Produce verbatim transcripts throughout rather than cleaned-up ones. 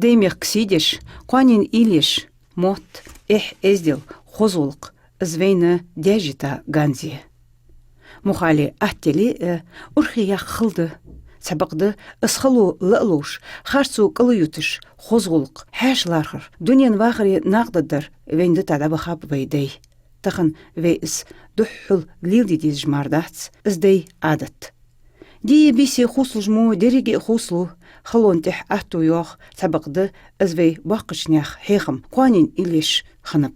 Даьй мехка сий деш, кхоанен уйла еш, мотт, эхь-эздел, хоза гӀулакх — из вайна даьжжита ганз я. Мухале аттале а, урхе яккха хала да. Цхьабакъда, из хало ла а ловш, харцо кӀал а юташ, хоза гӀулакх, хьаьша лархӀар, дунен вахаре накъадаргдар вайна дитта дӀабахаб вай дай. Тахан вай из духхьал леладе дезаш мара дац, из дай Ӏадат. Ди а, бийса а хувцалуш мо деррига а хувцалу, халон тӀехьа атто йоагӀа, цхьабакъда, из вай боккхача наьха хьехам, кхоанен уйла еш хиннаб.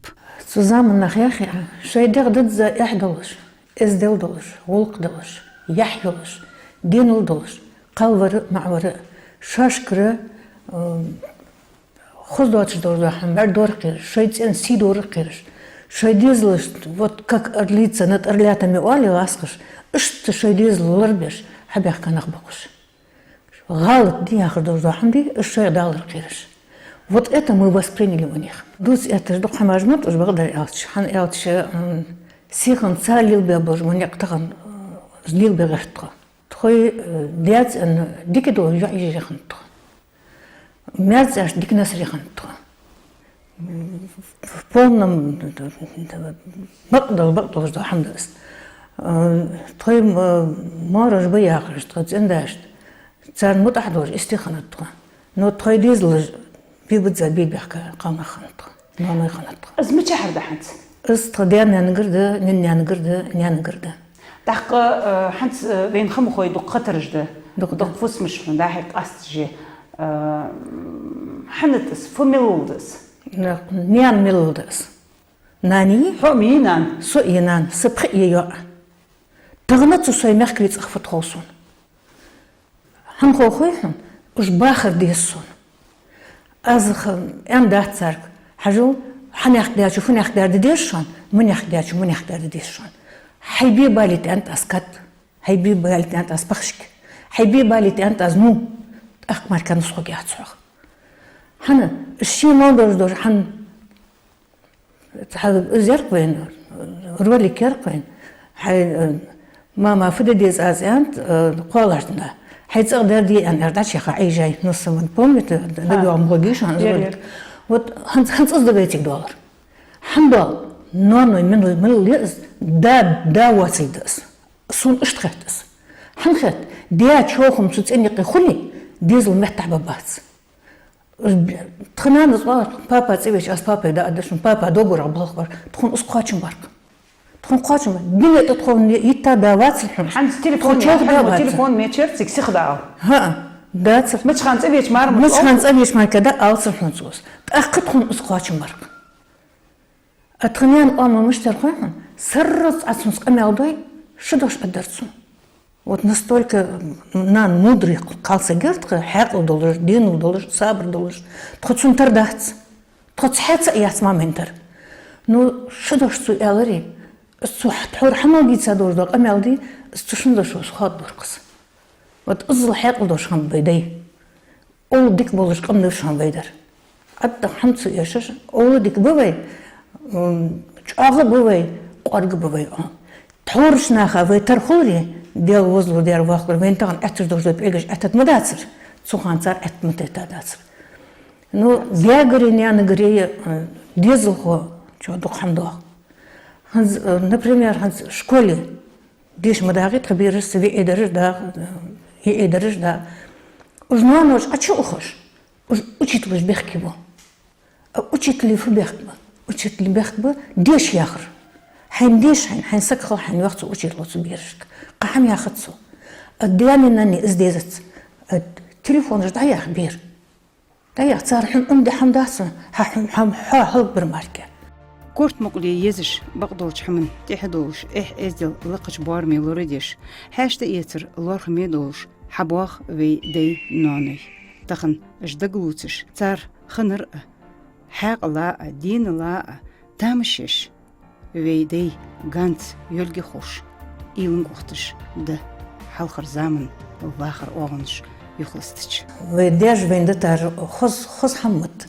Цу заман наха яхе, шоай дегӀ дизза эхь долаш, эздел долаш, гӀулакх долаш, яхь йолаш, денал долаш, кхалвар а, маӀа вар а, шоашкара, э, хоза доацаш долаш дола хӀама бӀаргадора кхераш, шоай цӀен сий дора кхераш, шоай дезалашта, вот как орлица над орлятами оал гӀазкхаша, иштта шоай дезал лорабеш, хьабаьхка нах ба-кх уж. ГӀалат да яхаш долаш дола хӀама дий, уж шоайх далар кхераш. Вот это мы восприняли у них. Дувца этташ дукха хӀамаш ма да уж, бакъдар аьлча, хӀана аьлча, м, сихонца лелабаь болаш ма да никъ тахан, м, лелабе гӀерт тхо. Тхоай, э, даь-цӀен дика дола йоӀ-йижарий хиннад тхо. Маьр-цӀаьшта дика насарий хиннад тхо. В полном, бакъдола, бакъдолаш дола хӀама да из. Э, тхоай, э, маьраш ба яхаш, тха цӀен-даьшта, царна мутӀахьа долаш истий хиннад тхо. Но тхоай дезалаш бе-бизза бе-баьхка кхалнах хиннад тха. Ноаной хиннад тха. Из мичахьара да хӀанз? Из тха даь-наьнагара да, наьна-наьнагара да, наьнагара да. ТӀаккха, э, хӀанз, э, вайна ха ма хой, дукха хатараш да. Дукха да. Дукха фусамаш хьона дӀа-хьа къаьсташ я. Э, хьанна да из, фу мел леладу из? Наьна мел леладу из. Нани? Хьо ма йий нана? Со а йий нана, са пхиъ я йоӀ. Тахан цу сай мехкарий цӀагӀа фу тхов сона. ХӀана хов хой хьона? Уж бахар деза сона. Аз ха-, аьнна дац царга: хьажал, хьанехк даьчо фунехк дар де деза шоана, мунехк даьчо мунехк дар де деза шоана. Хьай бе балийта аьннад аз кад, хьай бе балийта аьннад аз пахашка, хьай бе балийта аьннад аз му. ТӀаккха мара кхы нус хургьяц хьох. ХӀана? Ший мо долаш долаш, хӀана? Цхьа из яр-кх вайна, ролик яр-кх вайна. Хьай, э, мама, фу де деза аз, аьннад, э, кхоалагӀчоа. Хьай цӀагӀа дар де, аьнна, аьр дӀачуяха Ӏийжай, ну, сама, помните, дагадоагӀа ма хой шоана из ролик. Яр, яр. Вот хӀанз, хӀанз из да вай цига доаллар. ХӀана доал? Ноаной мел, мел леладу из, да, да воацилга да из. Сона иштта хет из. ХӀана хет? Даь човхам цу цӀен юкъе хуле, дезал меттахбаргбац. Тха нанас оал: папа цӀавеча, аз папай дӀааргда шоана, папа доагорахьа балха вар. Тхона из кхоачам бар-кх. Тхона кхоачам бар. Бине тӀа тхона йита да вацар хьона. ХӀанз телефон, тхона човха да вацар. Телефон мичара цига сиха да ала. ХӀаа, дацар. Мича хана цӀавеча мара ма, мича хана цӀавеча мара кхы да алацар хьона цо из. ТӀаккха тхона из кхоачам бар-кх. А тха наьна оамал мишта яр хой хьона? Сарралца Ӏа цунца къамаьл дой, шу дош аргдар цо. Вот настолько нана мудрый кхалсаг яр тха, хьаькъал долаш, денал долаш, сабар долаш. Тхо цунна тара дац. Тхо цхьацца а яц мамайна тара. Ну, шу дош цо аьлар, из цо тхьовра хьамал дийца долаш дола къамаьл дий, из цу шин дошо хоададора-кх из. Вот иззал хьаькъал долаш хиннаб вай дай. Овла дика болаш къам да шоана вай дар. Ӏадда хӀама ца эшаш, овла дика ба вай, м, чӀоагӀа ба вай, кӀоарга ба вай, о. Тхьовра наха вай тара хуларе, Даьла возло дера вахкар, вайна тахан Ӏетташ долаш дола пӀелгаш Ӏеттад ма дацар, цу хана цар Ӏетта ма тайта дацар. Ну, даьгареи наьнагареи, э, дезалхочоа дукха хӀама доагӀа. ХӀанз, э, например, хӀанз школе деша ма дагӀий тха бераш, са виӀий дараш да, йиӀий дараш да. Уж ноаноша Ӏочуухаш, уж учителаш бехке бу. А учителий фу бехк ба? Учителий бехк ба деша яхар. Хьайна деша хьайна, хьайна саг хила хьайна йоах цу учитело цу берашка. Кхы хӀама яхац цо. А даьна-наьна из дезац. А телефонаш дӀаяха бер. ДӀаяха, цар хьона Ӏомаде хӀама дац, хьа хьо, хьо, хьо хьалхабар мара-кх. Корта мукъале езаш, бакъдолча хӀаман тӀехьа долаш, эхь-эздел лакхача боараме лорадеш, хьаьшта эцар лоархӀаме долаш, хьабоагӀа вай дай-ноаной. Тахан уж дагалувцаш, цар хиннар а, хьаькъала а, денала а тамаш еш, вай дай ганз йолга ховш, уйланга ухийташ да хьалхарча заман вахара оагӀонаш юхалистача. Вай даьша вайна дитар хоза, хоза хӀама ма да.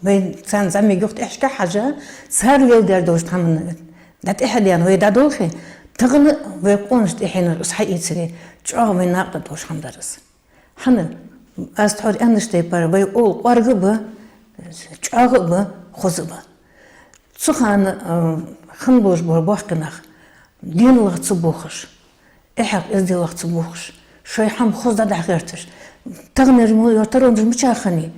Вай царна зӀамига юха тӀехьашка хьежа, цар леладаь долча хӀаманна дӀатӀехьадаьнна вай дӀадолхе, тахан вай къонахчун тӀехьенна из хьаийцаре, чӀоагӀа вайна накъадаргдолаш хӀама дар из. ХӀана? Аз тхьовра аьннача тайпара, вай къовл кӀоарга а ба, чӀоагӀа а ба, хоза а ба. Цу хана, э, хинна болаш бола боккхий нах денал ца бохаш, эхьах, эзделах ца бохаш, шоай хӀама хоза дӀадахьа гӀерташ. Таханарча мо йола таронаш мичахьа хиннай?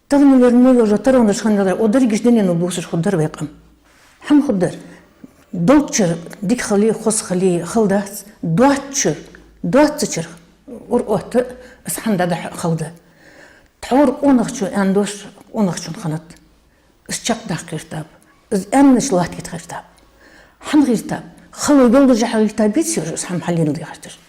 Таханарча мо йола таронаш хиннай, о дерригаш дунено бувцаш хургдар вай къам. ХӀама хургдар. Долччара дика хиле, хоза хиле хала дац, доацачара, доацачара ура отта, из хӀама дӀадахьа хала да. Тхьовра къонахчо аьнна дош къонахчун хиннад. Из чакхдаккха гӀертаб. Из аьннача латта кхета гӀертаб. ХӀана гӀертаб? Хало йоллашехьа гӀертаб, биций уж из хӀама хьаллена гӀерташ?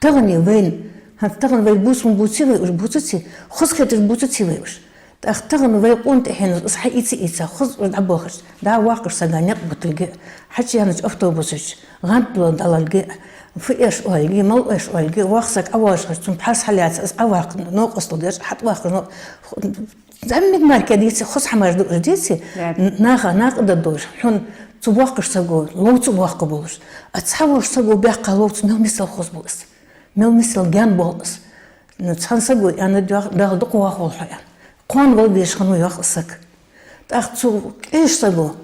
Тахан вайна, хӀанз тахан вай бувца ма бувций вай уж, бувцаций, хоза хеташ бувцаций вай уж? ТӀаккха тахан вай къона тӀехьенна из хьаийца, ийца, хоза уж дӀабохаш, дӀа ваккхаш сага никъ буталга, хьачуяьннача автобуса чу гӀанд бала далалга, фу эш оалга, мала эш оалга, воккха саг Ӏовоалаш хилча, цун пхьарс хьаллаьца, из Ӏоваккха новкъостал деш, хьатӀаваккхаш, но-, ЗӀамига мара кхы дийцача, хоза хӀамаш да уж, деций? Да. Наха накъадаргдолаш, хьона цу боккхача саго ловца боккха болаш, а цхьа волча саго баьккха ловца мел миссел хоза бола из, мел миссел гаьна бола из. Ну, цхьан саго аьннад йоах: «Дала дукха вахаволва хьо», аьнна. Кхоана вала везаш хиннав йоах из саг. ТӀаккха цу къеча саго,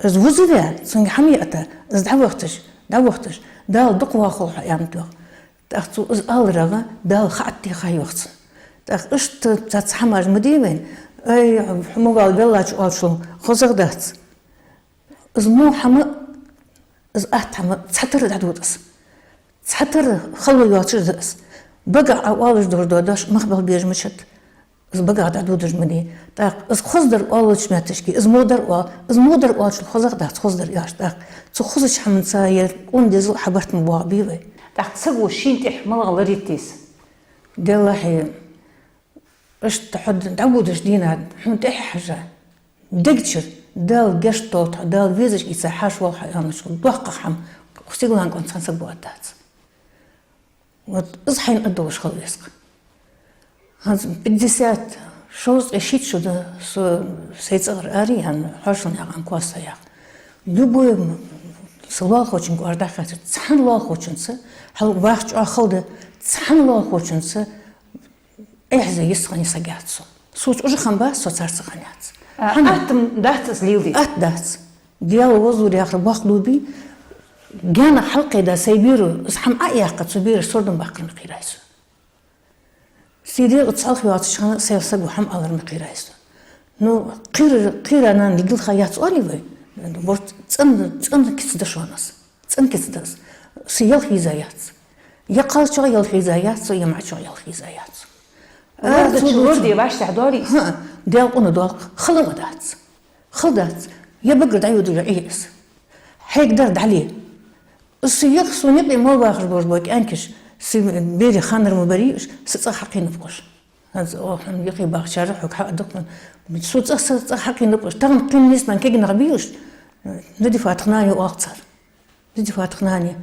из вузаваь, цунга хӀама яйта, из дӀавахийташ, дӀавахийташ: «Дала дукха вахаволва хьо», аьннад йоах. ТӀаккха цо из аларах Дала ха Ӏотеха йоах цунна. ТӀаккха иштта цхьацца хӀамаш ма дий вайна. Ай, хьо ма вала веллача оалачул хозагӀа дац. Из во хӀама, из атта хӀама цхьатарра дӀадода из. Цхьатарра хало йоацаш да из. БагӀа Ӏа оалаш дола дош мах бала бежа мичад. Из багах дӀадодаш ма дий. ТӀаккха из хоза дар оалача метташка, из во дар оал, из во дар оалачул хозагӀа дац хоза дар оалаш. ТӀаккха цу хозача хӀаманца ер къона дезал хьабарт ма боагӀа бий вай. ТӀаккха саго шийна тӀехьа малагӀа лорайт из? Деллахьи, иштта хьо дӀаводаш дийнахьа, хьона тӀехьа хьежа, дегчура, Дала гешт долда хьа, Дала везаш ийца хьош вола хьо аьнначул доккхагӀа хӀама, сигален къона цхьан саго а дац. Вот из хьайна а долаш хила веза-кх. ХӀанз пятьдесят, шовзткъеи шийтта шу да со сай цӀагӀара ара яьнна, хьоашалгӀа яьккха кост яьккха. Любой м-, са лоалахочунга ордах хетар, цхьан лоалахочунца, хьал вахача хала да, цхьан лоалахочунца эхь-зе йист хинна саг яц со. Соца уже хиннабац, со царца хинна яц. А, хӀана? Атта дац из леладе? Атта дац. Даьла вовзар яхар боккха лоби, гаьна хьалкхийда сай бера, из хӀама Ӏояьккха, цу бераш сордам баккхар ма кхийрай со. Сай дегӀа цхьалха йоацача хана сай саго хӀама алар ма кхийрай со. Ну, кхийра, кхийра нана лигилха яц оалий вай? Вот цӀена, цӀена кица да шоана из. ЦӀена кица да из. Са ялх йиза яц. Я кхалчох ялх йиза яц, я маӀачох ялх йиза яц. Лорда цу чу лорде вӀаштӀехьа доалий из? ХӀаа, Даьла къона доал-кх, хала ма дац. Хала дац. Я багара дӀайодаш я Ӏе из. Хьайга дар дӀале. Из са юхе, сона юкъе мел вахаш болаш бола кӀаьнкаш, са берий ханара ма барий уж, са цӀагӀа хьакхийнаб-кх уж. ХӀанз, о, хьона юкъе бахачар хьога хьа а дукха. Со цӀа, са цӀа хьакхийнаб-кх уж. Тахан кхы нийсса кагий нах бий уж, Надифатах нана я оал-кх цар. Надифатах нана я.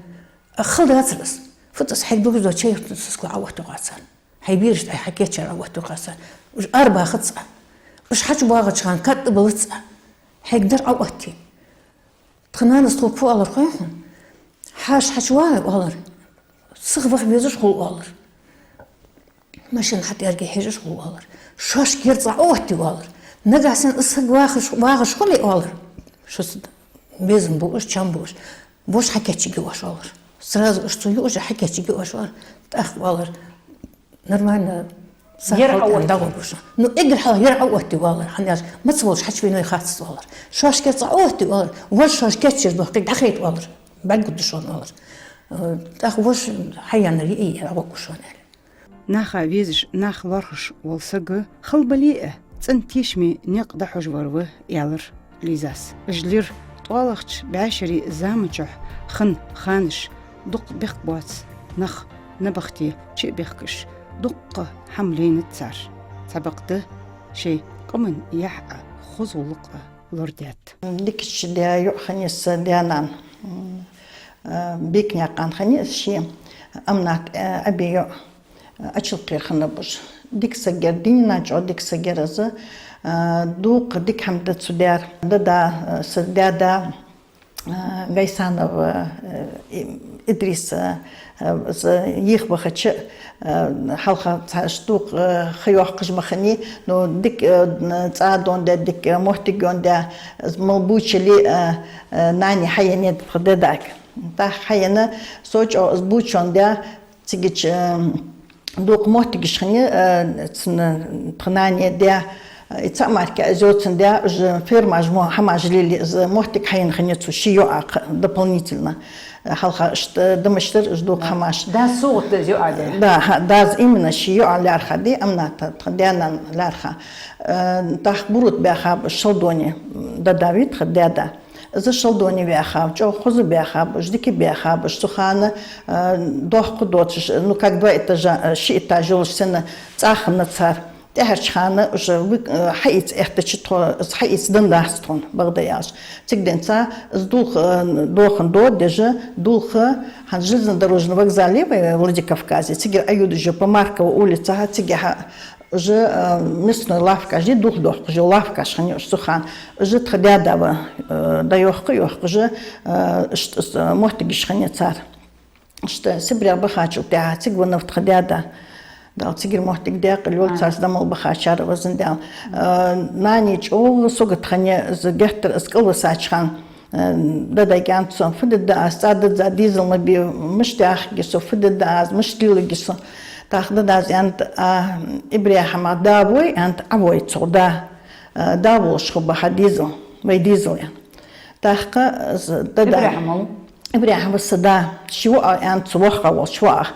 А хала дацар из. Фу да из, хьайга дугаш дола чай фу да из, сесаго Ӏооттаве-кх царна. Хьай берашта Ӏа хьакийчъяьр Ӏооттаве-кх царна. Уж арабахац Ӏа. Уж хьачубоагӀача хана кад тӀабалац Ӏа. Хьайга дар Ӏооттае. Тха нанас тхога фу оалар хой хьона? Хьаьша хьачувоагӀе, оалар, сиха ваха везаш хул, оалар. Машина хьатӀаерге хьежаш хул, оалар. Шоашка ер цӀагӀа Ӏооттае, оалар. Нагахьа санна из саг вахаш, вагӀаш хуле, оалар, шуца безам бу уж, чам бу уж, воша хьакийчъергья оаш, оалар. Сразу уж цу юкъе хьакийчъергья оаш, оалар. ТӀаккха, оалар, нормально саг ер хьалкхен Ӏооттае дӀагӀоргва шоана. Ну, эггара хьалха ер Ӏооттае, оалар, хӀана аьлча мацволча хьачувенавай хац из, оалар. Шоашка ер цӀагӀа Ӏооттае, оалар, вож шоаш кийчъяьр дохкиг дӀахайта, оалар. БӀаргагургда шоана, оалар. Э, тӀаккха вож хьаяьннар йиӀий, дӀагӀоргва шоана, аьле. Наха везаш, нах лоархӀаш вола саг хала бале а, цӀена тешаме никъ дӀахьош вар ва, аьлар Лизас. Уж лир ткъоалагӀча бӀаьшерий заман чухь хинна ханаш, дукха бехк боаца нах набахте чу а бехкаш, дуккха хӀама лайнад цар. Цхьабакъда шоай къаман яхь а, хоза гӀулакх а лорадаьд. Дикача даь юкъе хиннай са даь-нана. М, а, Бекнаькъан хиннай из ше, Амнат, а, Ӏаби йоӀ, а, Ачалкхера хиннаб уж. Дика саг яр, дийнахьа чӀоагӀа дика саг яр из, а, дукха дика хӀама да цо даьр. Дада, а, са даь-да, э, Гайсанов, э, И-, Идрис, э, э, из йийха бахача, э, хьалха цхьа иштта дукха, э, ха йоаккхаш ма хиннай, но дика, э, цӀа дондеш, дика, э, моттиг йондеш, из мел бувцале, э, э, нани хьаеннай тха дедага. ТӀаккха хьаенна, со чӀоагӀа из бувцаш дондеш, цигача, э, дукха моттигаш хиннай, э, цун, тха нанеи даьи, э, цхьа мара из йоацаш дондеш, уж фермаш мо хӀамаш лелае, из моттиг хьаенна хиннай цо ший йоӀа кхы дополнительно. Э, хьалха иштта, э, дамаш дар уж дукха хӀамаш. Дас согӀат да из йоӀа лаьрхӀа? Да, хӀа, дас именно ший йоӀа лаьрхӀа да, амма тха, тха даь-нана лаьрхӀа. Э, тӀаккха Бурута баьхаб уж Шалдоне, м, дада вий тха даь-да. Из Шалдоне ваьхаб, чӀоагӀа хоза баьхаб уж, дика баьхаб уж, цу хана, э, доккха доацаш, ну, как два этажа, э, ши этаж йолаш санна цӀа хиннад цар. ТӀехьарча хана уж вы-, э, хьаэца эттача тхо, из хьаэца денна дац тхона, бакъда аьлча. Цига денз из дулх, э, доахан доддеш, дулх, хӀанз железнодорожный вокзал я вай Владикавказе, цигара Аюдажа по Марковой улице, хӀа, цигахьа уже, э, местный лавкаш, дулх доаккхаш йола лавкаш хиннай уж цу хана. Уже тха даь-да ва, э, дӀайоаккха, йоаккхаш, э, иштта, э, моттигаш хиннай цар. Иштта Сибрех бахачул тӀехьагӀа цига веннав тха даь-да. Дала цигара моттиг даькъала йойла царца, дӀа мел бахачар а везан Даьла. Э, нани чӀоагӀа сагота хиннай из геттара, из кӀалвисача хана. Э, дадага аьннад со: «Фу дергда аз, цӀа дизза дезал ма бий, мишта яхаргья со, фу дергда аз, мишта леладергда со?» ТӀаккха дадас аьннад: «А, Ибрахьима да вой, аьннад, Ӏа вой цох да, э, да волаш хургба хьа дезал, вай дезал», аьнна. ТӀаккха из дада: «Ибрахьим ва?» «Ибрахьим ва са да, ший воӀ, аьннад цо, воккха волча воӀах.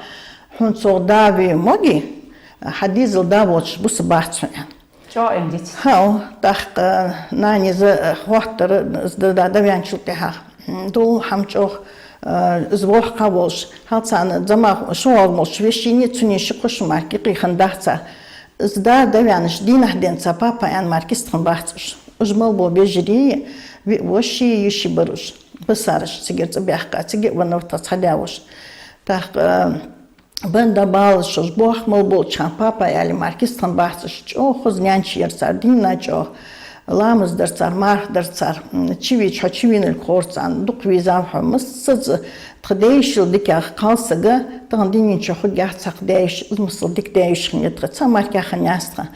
Хьона цох да ве моги, хьа дезал да воацаш бусаргбац хьона», аьнна. ЧӀоагӀа аьннад-кх. ХӀаъ, тӀаккха нани из хоттар, из дада дӀаваьнначул тӀехьагӀа, м, дулх хӀама чӀоагӀа, э, из воккха волаш, хьалха царна зӀамагӀа шоллагӀа волча вешийна, цунна ши-кхо шу мара кхы хиннадац цар. Из да дӀаваьннача дийнахьа денз цар папа аьнна мара кистхиннабац уж. Уж мел бола вежарий, ви-, воши, йиши бар уж. Бисараш цигара цӀабаьхка, цига а веннав тха цхьа даь-воша. ТӀаккха, э, бан да балаш уж, боккха мел болча хана папа аьле мара кистхиннабац уж. ЧӀоагӀа хоза наьнташ яр цар, дийнахьа чӀоагӀа ламаз дар цар, марха дар цар, м, чувеча хьо чувенилга ховра царна, дукха везав хьо. Массаза тха даь-йишийла дикагӀа кхалсаг тахан дунен чу хургьяц, цхьаккха даь-йиша, из масала дика даь-йиша хиннай тха, цхьа мара кхы хиннаяц тха.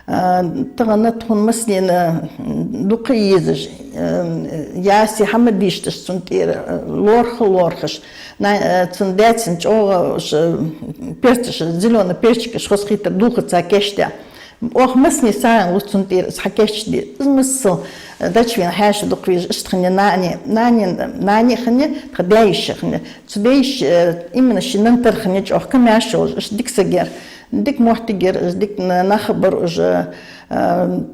Э, тахан тхона массанена, м, дукха езаш, э, яьсса хӀама дийшадеш цун тӀера, э, лоархӀа лоархӀаш. На-, э, цун даьца чӀоагӀа уж, э, перцаш, зелёный перчикаш хоза хийтар дулхаца кийчдаь. Оаха массане сагӀийна лу цун тӀера из хьакийчде. Из масала, э, дӀачувена хьаьша дукха везаш, иштта хиннай нани, нани, нани хиннай, тха даь-йиша хиннай. Цу даь-йиша, э, именно ший нанна тара хиннай чӀоагӀа комаьрша волаш, иштта дика саг яр. Дика моттиг яр из, дика на-, нах а бар уж, э,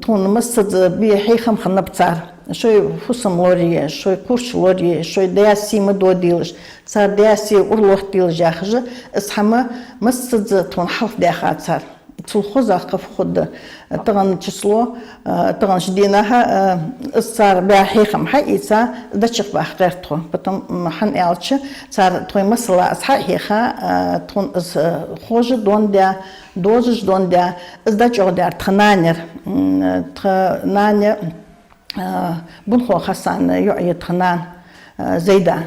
тхона массаза бе хьехам хиннаб цар. Шоай фусам лорае, шоай кхуврч лорае, шоай даь-сий ма додийлаш, цар даь-сий уралоттадийлаш яхаш, из хӀама массаза тхона хьалхадаьхад цар. Цул хозагӀа кхы фу хургда. Тахан число, э, тахан ший дийнахьа, э, из цар баь хьехам хьаийца, дӀачакхбаккха гӀерт тхо. Потом, м, хӀана аьлча, цар тхоай масала из хьа а хьеха, э, тхона из, э, хоза дондеш, дозаш дондеш, из дӀачӀоагӀдаьр тха нана яр. М, тха нана, э, Бунхо Хасана йоӀ я тха нана, э, Зайда.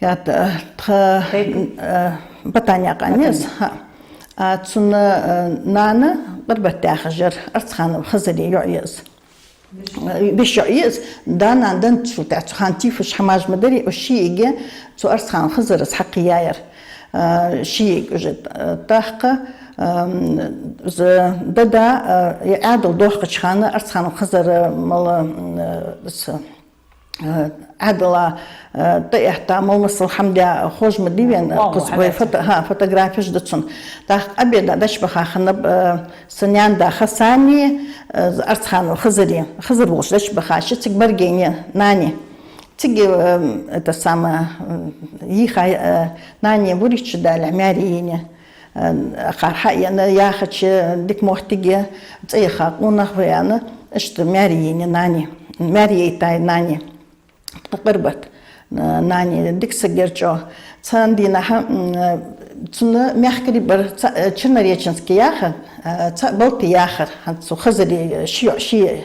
Я, э, тха, э, Батанаькъан я из, хӀа. А цун, э, нана Къарбат яхаш яр, Арцханов Хизара йоӀ я из. Э, беш йоӀ я из, да-нана денначул тӀехьагӀа, цу хана тифаш хӀамаш ма дарий, уж шиъига цу Арцханов Хизара из хьакхийяьяр. Э, шиъига уже, э, тӀаккха, эм, из дада, э, я Ӏаьдал доаккхача хана Арцханов Хизара мала, э, с-, э, Ӏаьдала, э, тӀаэтта, мел масала хӀама даь хоза ма дий вайна, кхуза вай фото-, хӀа, фотографеш да цун. ТӀаккха обеда дӀачубаха хиннаб, э, са наьна да Хасани, э, Арцханов Хизари. Хизар волча дӀачубахача, цига Баргени нани. Цига, э, это самое, э, йийха, э, нани вурийтта дале, маьре яьннай. Э, акхар хьаена яхача, дика моттиге цӀаяха къонах ва аьнна, иштта маьре яьннай нани. Маьре яйтай нани. Къарбат, э, нани дика саг яр чӀоагӀа. Цхьан дийнахьа, м, э, цун мехкарий бар цхьа, э, Чернореченский яхар, э, цхьа Балти яхар, хӀанз цу Хизара ши йоӀ, ши йоӀ.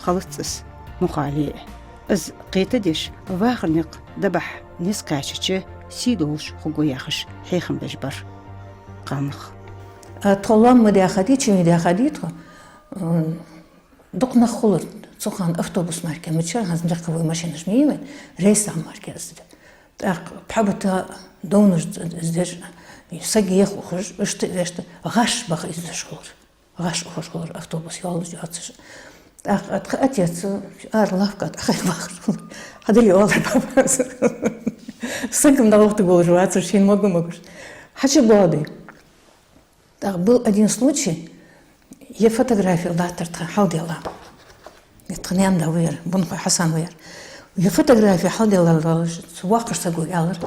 хилац из мукъа а. Из кхетадеш, вахара никъ дӀабахьа низ кхаьчача, сий долаш хургва яхаш хьехам беш бар кхалнах. А тхо лоам ма даьхадий, чу ма даьхадий тхо, м, дукха нах хулар цу хана автобус мара кхы мичара, хӀанз легковой машинаш ма йий вайна, рейсах мара кхы из. ТӀаккха пхьа-бата довнаш д-, д-, деш, саг еха ухаш, иштта, вешта, гӀаш баха из деш хулар. ГӀаш ухаш хулар автобус йолаш йоацаш. ТӀаккха тха отец ара лавка тӀа хьайна вахаш хулар. Хьадилла оалар папас. Саг-м дӀалохтаргволаш вацар, шийна мога-могаш. ХьачубоагӀа. ТӀаккха был один случай, ер фотографи латтар тха хьалдела. Ер тха наьна-да ва ер, Бунхой Хьасан ва ер. Ер фотографи хьалдела лалаш, цу воккхача саго аьлар: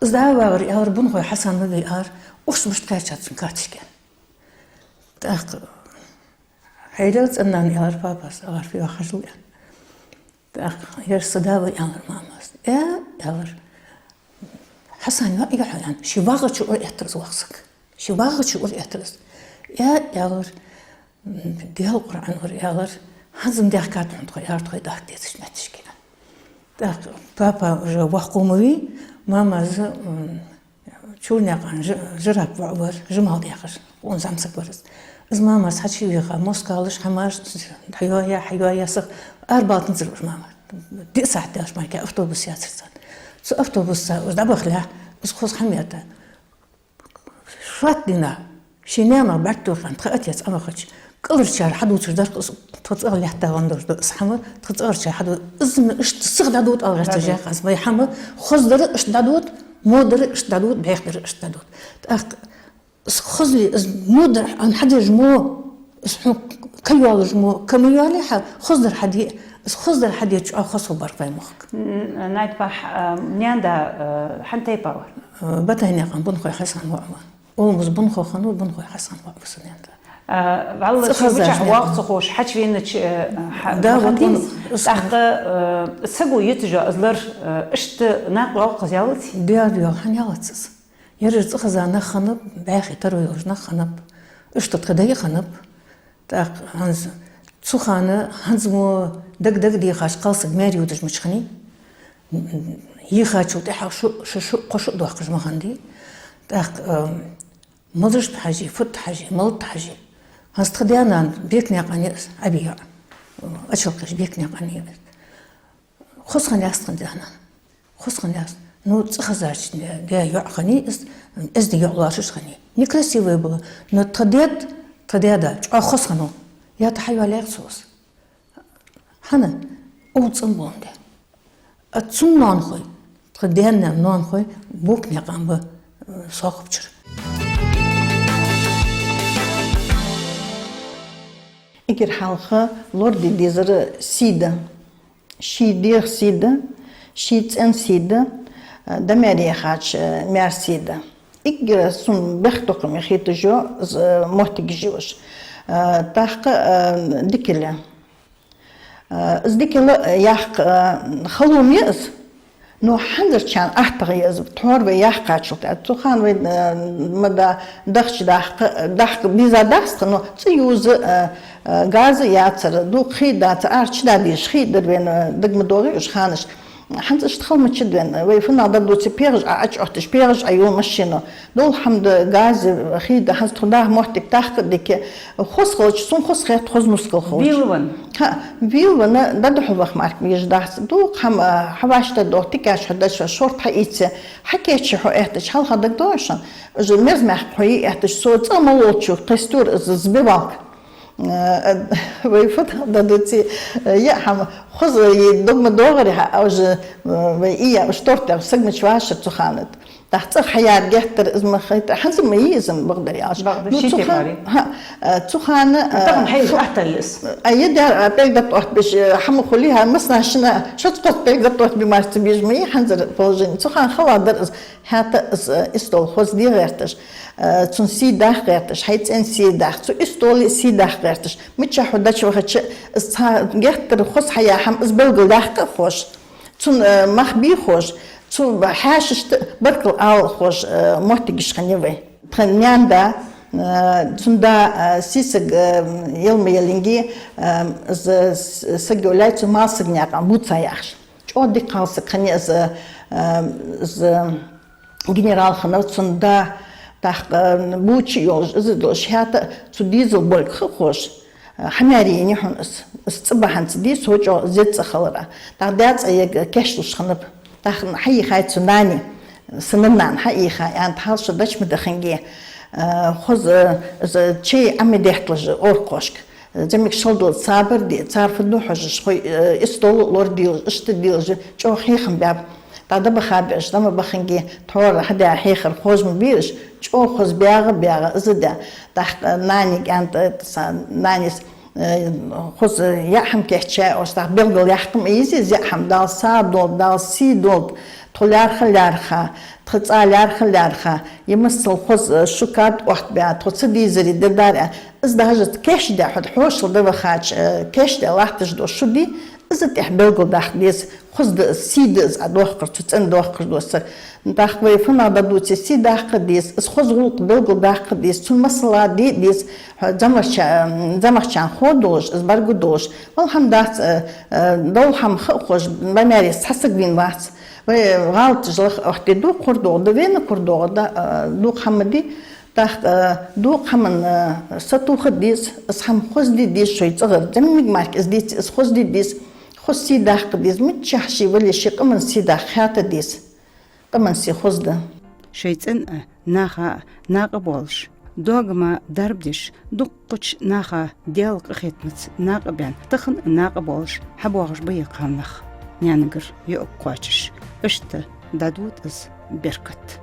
«Из да вагӀар, — аьлар, — Бунхой Хьасан ма вий, — аьлар, — урс мишта кхаьчад цун карточке». ТӀаккха: «Хьайрал цӀеннана, — аьлар папас, — агӀар фу йоах хьажал», — аьнна. ТӀаккха: «Ер са да ва, — аьлар мамас. — Э, — аьлар, — Хьасан йоӀ я хьо, — аьнна. — Ше вагӀача ура эттар из воккха саг. Ше вагӀача ура эттар из. — Э, — аьлар, — Даьла Къуръан вар, — аьлар, — хӀанз-м даьхкад хьона тхо, — аьлар, — тхоай дахка дезача моттиге». ТӀаккха папа уже воккха ма вий, мамас, м, Чурнаькъан Ж-, Жираб воӀ вар, Жамал яхаш, къона зӀамсаг вар из. Из мамас хьачувеха, москалаш, хӀамаш дӀахьоаяь, хьайоаяь, сиха арабалийтанзар уж мамас. Диъ сахьат даьлча мара кхы автобус яцар царна. Цу автобуса уж дӀабахалехь, из хоза хӀама етта, шоатта дийнахьа ший наьнах бӀарг тохкаш тха отец Ӏовахача, кӀалхарчар хьадувцаш дар-кх из, тха цӀагӀа лаьттавенна долаш да из хӀама, тха цӀагӀарчар хьаду-, из-м иштта сиха дӀадувда ала гӀерташ яхаш, вай хӀама хоза дар иштта дӀадувд, во дар иштта дӀадувд, бӀеха дар иштта дӀадувд. ТӀаккха из хозал, из во дар хьона хьадеш мо, из хьона ка йоалаш мо, ка ма йоалий хьа, хоза дар хьаде, из хоза дар хьадеча чӀоагӀа хоза хургбар-кх вай мохк. М, Найдпахь, а, наьна-да, а, хьан тайпа вар? А, Батайнаькъан Бунхой Хьасан воӀ ва. Оламаз Бунхо хиннав, Бунхой Хьасан воӀ ва са наьна-да. А, валлахӀи, цӀихеза мичахьа вагӀа ца ховш, хьачувеннача, а, хьа-, да, ма вот хиннадий из. ТӀаккха, а, саго йиташ из лар, а, иштта накъа йоагӀа-кх из, ялаций? Даьра йоагӀа, хӀана ялац из? Ераш цӀихеза нах хиннаб, бӀаьхий таро йолаш нах хиннаб, иштта тха дай хиннаб. ТӀаккха хӀанз цу хана, хӀанз мо дага-дага дехаш кхалсаг маьре йодаш мича хиннай, йийхачул тӀехьагӀа шу, шу, шу, кхо шу доаккхаш ма хиннадий. ТӀаккха, а, малашта хьажий, фуд хьажий, малад хьажий. ХӀанз тха даь-нана Бекнаькъан я из, Ӏаби йоӀ, Ачалкхий Бекнаькъан я из. Хоза хиннаяц тха даь-нана. Хоза хиннаяц. Ну, цӀихезача даь-йоӀ хиннай из, эздий йоӀ лоархӀаш хиннай. Некрасивый была. Но тха даьд, тха даьда чӀоагӀа хоза хиннав. Ята хьайоалаяьй-кх цо из. ХӀана? Укх цӀен болан де. А цун ноанахой, тха даь-наьна ноанахой Бекнаькъан ба, э, Сокхапчара. Эггара хьалха лораде дезар сий да. Ший дегӀа сий да, ший цӀен сий да, э, да маьре яхача, э, маьра сий да. Эггара сона бехктокхаме хеташ я из, э, моттигаш я уж. Э, тӀаккха, э, дикал я. Э, из дикал яккха, э, хало ма я из, но хӀанзарчарна аттагӀа я из, тхьовра вай яьккхачул тӀехьагӀа. Цу хана вай, э, ма да, дахча дахка, дахка беза дац тха, но цӀи юза, э, э, газа яцар, дукха хий дацар, ара чудоагӀаш хий дар вайна, дага ма доагӀий уж ханаш. ХӀанз иштта хала ма чудоагӀа вайна, вай фуннагӀа дӀадувце, пегӀаш Ӏа, Ӏочуотташ, пегӀаш Ӏа ю машина. Дола хӀама да, газа, хий да, хӀанз тхо даха моттиг тӀаккха а дика. Хоза хилча, сона хоза хет, хоза нускал хилча. Вилла венна? ХӀаа, вилла венна, дӀадухьал ваха мара кхы езаш дац. Дукха хӀама хьавӀашагӀтаргдоах, тикаш хьо деш, шортта хьаийце, хьакийчъе хьо эттача, хьалха дагадоагӀий шоана? Уж мерза мехка хьо е эттача, цо цӀагӀа мел волчо кхестор из, сбивалка. Э, вай фуд дӀадувце, э, е хӀама хоза е дага ма доагӀаре, хьа, а уж, э, вай е, уж тортех саг мича вӀашар цу хана. ТӀаккха цӀагӀа хьаяьр геттара из ма хайтар, хӀанз ма йий из, бакъдар аьлча. Бакъда, ну, ший цу хана, тайпара. ХӀаа, э, цу хана, э, тӀаккха хьайна фу-, аттал из. А е даьра, а, пӀелг дӀатӀаоттабеш, э, хӀама хуле, хӀаа, массанахьа шоана шозза-кхозза пӀелг дӀатӀаоттабе мара ца безаш ма йий хӀанзара положени. Цу хана хала дар из. ХӀаьта из, э, истол хоза де гӀерташ, э, цун сий даха гӀерташ, хьай цӀен сий даха, цу истола сий даха гӀерташ. Миччахьа хьо дӀачувахача, из цхьа геттара хоза хьаяь хӀама, из белгалдаккха а ховш, цун, э, мах бе ховш, цу хьаьшашта баркал ала ховш, э, моттигаш хиннай вай. Тха наьна-да, Э, цун да, э, сесаг, э, ялма яллинге, э, из с-, саг йолаьй цун, Малсаг наькъа Муса яхаш. ЧӀоагӀа дика кхалсаг хиннай из, э, из генерал хиннав цун да, тӀаккха, э, бувцаш йолаш, из долаш, хӀаьта а цу дезала болга ха а ховш, э, хьамаьрйиний хьона из, из цӀи бахьанца дий, со чӀоагӀа зеза цӀи хилара. ТӀаккха даь цӀа яга кийчлуш хиннаб. ТӀаккха хьаийхай цу нане, са нанна хьаийхай, аьннад, хьал шо дӀачу ма даханге, э, хоза, э, из чай Ӏомаде детталаш орхошка. ЗӀамига шалдала сабар де, цар фу ду хьожаш, хой, э, истол а лораделаш, иштта делаш, чӀоагӀа хьехам баьб. ТӀаккха дӀабаха беш, дӀа ма баханге, тхьовра хьадаь хьехар хоза ма бий уж, чӀоагӀа хоза баьгӀа, баьгӀа из а даь. ТӀаккха, э, нанега аьннад, э, са-, нанас, э, хоза яа хӀама кийчъяьй оаш, тӀаккха белгалъяккха ма ийзий из яа хӀама, Дала сагӀа долда, Дала сий долда, тхо лаьрхӀа-лаьрхӀа, тха цӀа лаьрхӀа-лаьрхӀа, е масал хоза, э, шу кад оттабаь, тхо ца дезаре дергдар аьнна. Из даже кийчдаь, хьо хьошалгӀа дӀавахача, э, кийчдаь латташ дола шу дий, из а тӀехьа белгалдаккха деза, хоза да из, сий да из Ӏа доаккхар, цу цӀен доаккхар доссар. ТӀаккха вай фуннагӀа дӀадувце, сий даккха деза, из хоза гӀулакх белгалдаккха деза, цун масала де деза, хьо зӀамагӀча-, зӀамагӀчарна хов долаш, из бӀарга долаш. Валла хӀама дац, э, э, дола хӀама ха а ховш, бамаьре цхьа саг вийна вац. Вай гӀалаташ лаха оттаде дукха хургдола да, вена кургдола да, э, дукха хӀама дий. ТӀаккха, э, дукха хӀаман, э, сатоха деза, из хӀама хозде деза шоай цӀагӀара. ЗӀамига мара из деце, из хозде деза, хоза сий даккха деза, миччахьа ше вале, ше къаман сий даккха хета деза. Къаман сий хоза да. Шоай цӀен а, наха а накъаболаш, догама дарба деш, дуккхача наха Даьла къахетамца накъабаьнна, тахан а накъаболаш хьабоагӀаш ба ер кхалнах. Наьнагара юкъ кхоачаш, иштта дӀадувц из беркат.